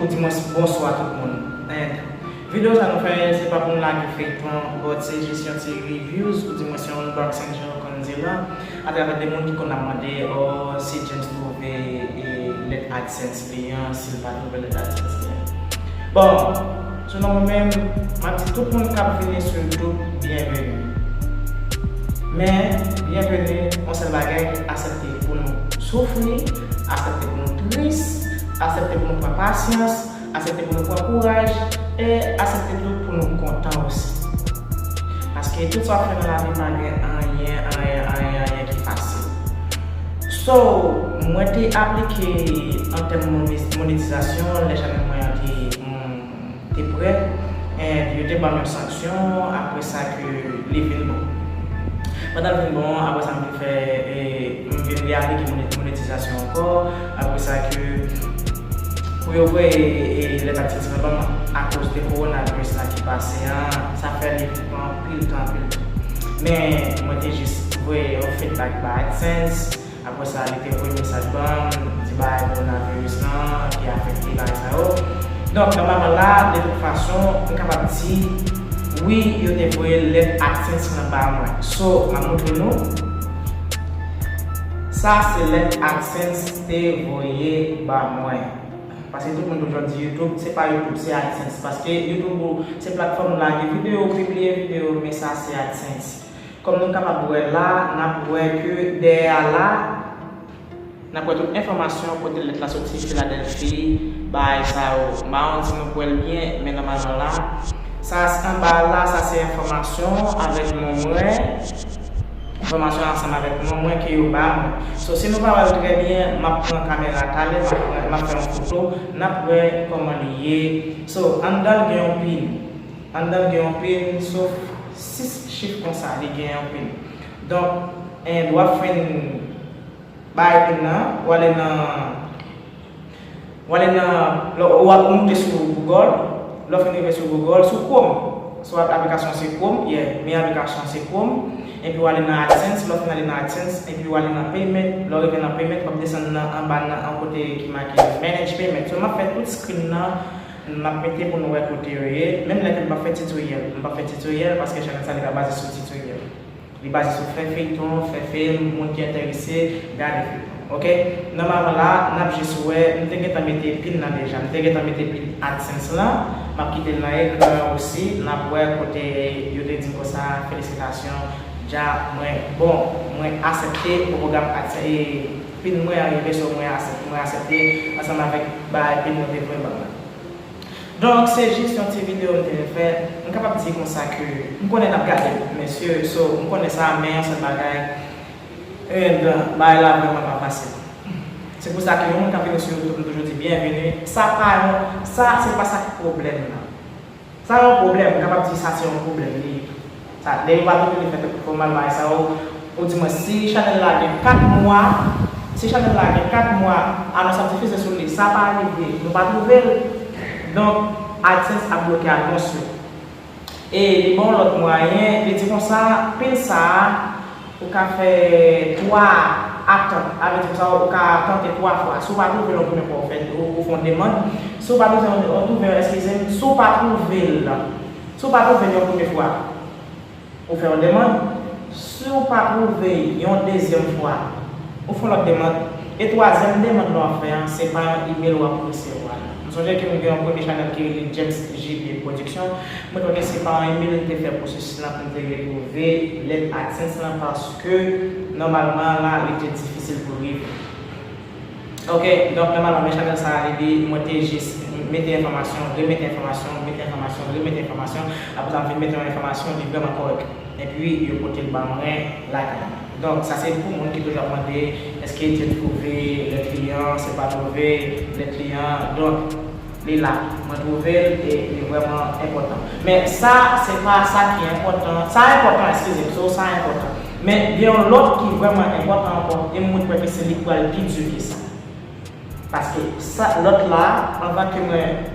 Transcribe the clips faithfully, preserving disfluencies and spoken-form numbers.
Ou di mwen bonswa tout moun. And videyo sa nou fè, se pa pou n lage feyton, but se jis yon ti reviews, ou di mwen se yon unboxing jan yo konn di la, atravè de moun ki konn ap mande, oh, si James twouve, e, lèt AdSense li an, si l pa twouve lèt AdSense li an. Bon, selon mwen menm, m ap di tout moun k ap vini sou YouTube, byenveni. Men, byenveni, yon sèl bagay, aksepte pou nou soufri, aksepte pou nou tris, aksepte pou nou pran pasyans, aksepte pou nou pran kouraj, e aksepte tou pou nou kontan osi. Paske tout sa w ap fè nan lavi pa gen anyen, anyen, anyen, anyen ki fasil. So, mwen te aplike an tèm mone-, monetizasyon, lè chanèl mwen an te, mm, te prè. And yo te ban m yon sanksyon, apre sa ke li vin bon. Pandan l vin bon, apre sa m vin fè, e, m vin reaplike mone-, monetizasyon ankò, apre sa ke pou yo voye, e, lèt AdSense lan ban m akoz de kowonaviris la ki pase an, sa fè li pran anpil tan, anpil tan. Men mwen te jis voye yon feedback ba AdSense, apre sa li te voye mesaj ban m, di bagay kowonaviris lan ki afekte bagay sa yo. Donk, nòmalman la, de tout fason, m kapab di, wi, yo te voye lèt AdSense lan ba mwen. So, m ap montre nou. Sa se lèt AdSense te voye ba mwen. Paske tout moun toujou ap di YouTube, se pa YouTube, se AdSense. Paske YouTube ou, se platfòm lage videyo, pibliye videyo, men sa se AdSense. Kòm nou kapab wè la, n ap wè ke dèyè a la, n ap wè tout enfòmasyon kote lèt la soti, Filadèlfi, bagay sa yo. M pa konn si nou k wè l byen, men nòmalman la, sa anba la, sa se enfòmasyon avèk non mwen. Enfòmasyon ansanm avèk non mwen ke yo ba mwen. So, si nou pa wè l trè byen, m ap pran kamera talè, m ap pran, m ap fè yon foto, n ap wè kòman li ye. So, anndan l gen yon pin. Anndan l gen yon pin, sof sis chif konsa, li gen yon pin. Donk, en, w ap fin bay pin nan, w ale nan, w ale nan, lè w ap moute sou Google, lè w fin rive sou Google, sou Chrome, sou aplikasyon se Chrome, yeah, men aplikasyon se Chrome, epi w ale nan AdSense, lè w fin ale nan AdSense, epi w ale nan Payment, lè w rive nan Payment, w ap desann nan anba nan an kote ki make Manage Payment. So, m ap fè tout screen nan, m ap mete pou nou wè kote yo ye. Menm lè ke m p ap fè tutoriel, m p ap fè tutoriel paske chanèl sa li pa baze sou tutoriel. Li baze sou fè feyton, fè fim, moun ki enterese, gade feyton. Oke? Nòmalman la, n ap jis wè, m te gentan mete pin nan deja. M te gentan mete pin AdSense lan. M ap kite l nan ekran an osi. N ap wè kote yo te di m konsa, felisitasyon, dja mwen bon, mwen aksepte pou pwogram AdSense, e pin mwen an rive, so mwen aksep-, mwen aksepte ansanm avèk bagay pin yo te voye ban mwen. Donk, se jis yon ti videyo m te vin fè. M kapab di konsa ke m konnen n ap gade m, mesye, so, m konnen sa, men yon sèl bagay, e, bagay la vrèman pa fasil. Se pou sa ke yon moun k ap vini sou YouTube, m toujou di byenveni. Sa pa yon, sa, se pa sa ki pwoblèm nan. Sa yon pwoblèm, m kapab di sa se yon pwoblèm li ye. Sa, depi w pa twouve li fè tèt ou fè w mal bagay sa yo, ou di mwen si chanèl la gen kat mwa, si chanèl la gen kat mwa, anons ap difize sou li, sa pa rive, nou pa twouve l, donk AdSense ap bloke anons yo. E li ba w lòt mwayen, li di konsa, pin sa a, ou ka fè twa atant, sa vle di konsa, ou ka tante twa fwa. Si w pa twouve l yon premye fwa, ou fè, ou, ou fè yon demann. Si w pa twouve l, ou twouve l, eskize m, si w pa twouve l, si w pa twouve l yon premye fwa, ou fè yon demann. Si w pa twouve yon dezyèm fwa, ou fè yon lòt demann. E twazyèm demann nan w ap fè an, se pa yon email w ap resevwa. M sonje ke m gen yon premye chanèl ki rele James J P Production. Mwen kwè ke se pa yon email m te fè pwosesis lan pou m te retwouve lèt AdSense lan, paske nòmalman la, li te difisil pou l rive. Oke, donk nòmalman, men chanèl sa a, li, mwen te jis mete enfòmasyon, remete enfòmasyon, mete enfòmasyon, remete enfòmasyon. Apre sa, m vin mete yon enfòmasyon, li vrèman kòrèk. Epi, yo pote l ba mwen lakay mwen. Donk, sa se pou moun ki toujou ap mande, èske James twouve lèt li an, si l pa twouve lèt li an. Donk, li la, mwen twouve l e li vrèman enpòtan. Men sa, se pa sa ki enpòtan. Sa enpòtan, eskize m, so sa enpòtan. Men gen yon lòt ki vrèman enpòtan ankò, e mwen kwè ke se li k pral pi di ke sa. Paske sa, lòt la, anvan ke mwen,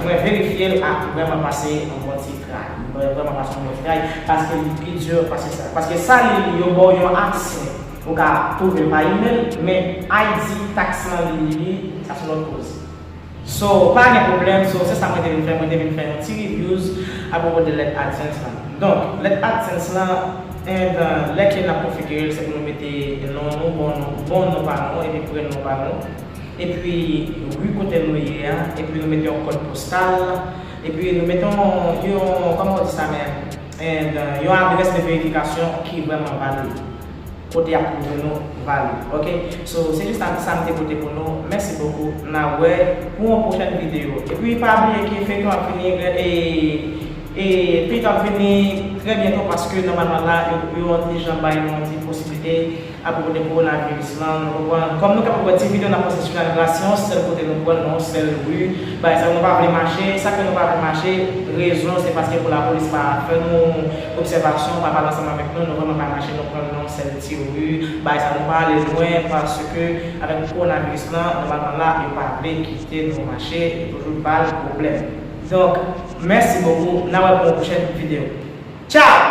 mwen verifye l, a vrèman pase yon bon ti tray. Mwen vrèman pase yon bon ti tray, paske li pi di pase sa. Paske sa, li, yo ba w yon aksè. Ou ka twouve l pa email, men I D tax lan, li, li, li, sa se lòt koze. So, pa gen pwoblèm, so, se sa mwen te vin fè, mwen te vin fè yon ti reviews apwopo de lèt AdSense lan. Donk, lèt AdSense lan, and, uh, lè ke n ap konfigire l, se pou nou mete non nou, bon non, bon non pa nou, epi prenon pa nou. Epi, ri kote nou ye a, epi nou mete yon kòd postal, epi nou mete yon, yon, kòman w di sa menm? And, uh, yon adrès de verifikasyon ki vrèman valid. Kote y ap pwouve nou valid. Ok? So, se jis sa, sa m te pote pou nou. Mèsi bokou. N a wè pou yon pwochèn videyo. Epi, pa bliye ke feyton ap fini, e, e feyton ap fini trè byento paske nòmalman la, yo, yo deja bay nou yon ti posiblite apwopo de kowonaviris lan. Nou konprann. Kòm nou kapab wè ti videyo n ap poste sou chanèl la, se yon sèl kote nou pran, nan yon sèl ri. Bagay sa nou pa vle mache. Sa fè nou pa vle mache, rezon se paske pou lapolis pa fè nou obsèvasyon, pa pale ansanm avèk nou, nou vrèman pa mache, nou pran nan yon sèl ti ri. Bagay sa nou pa ale lwen, paske avèk kowonaviris lan, nòmalman la, yo pa vle kite nou mache, yo toujou ba l pwoblèm. Donk, mèsi bokou, n a wè pou yon pwochèn videyo. Tchao!